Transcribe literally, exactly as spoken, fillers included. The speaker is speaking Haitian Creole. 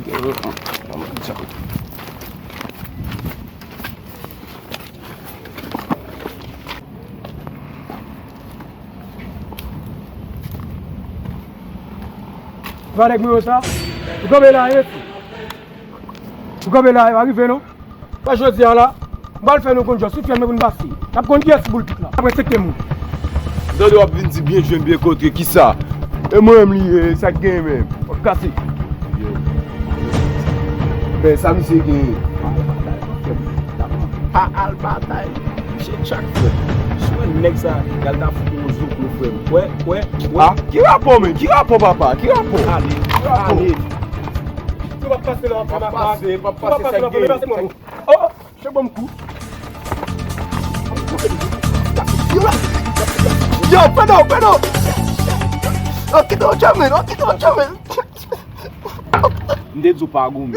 Genyen an. Ban m di sa. Ou pa nèg mwen sa? Ou kanpe la, e? Ou kanpe la, e pa rive non. Pa jodi a la. M pral fè nou konn jòs, tout fè mwen pou n pase. N ap konn kiyès ki boul pik la. Apre sekte moun. Tande w ap vin di byen jwenn byen kontre, kisa? E mwen menm li ye, sa k genyen menm? W ap kase. Men sa misye genyen? Pa al batay, frè m. Pa al batay. Misye tchak, frè m. Si w wè nèg sa, y al ta fout yon zoklo, frè m. Wè, wè, wè. Ah, ki rapò, men? Ki rapò, papa? Ki rapò? Ale, ale. Si w ap pase la, w ap fè makak. Si w ap pase la, w ap fè makak. Oh, oh, se bon kou. Yo, pèdo, pèdo. Ok, non, Jamil, ok, non, Jamil. M te di w pa goumen.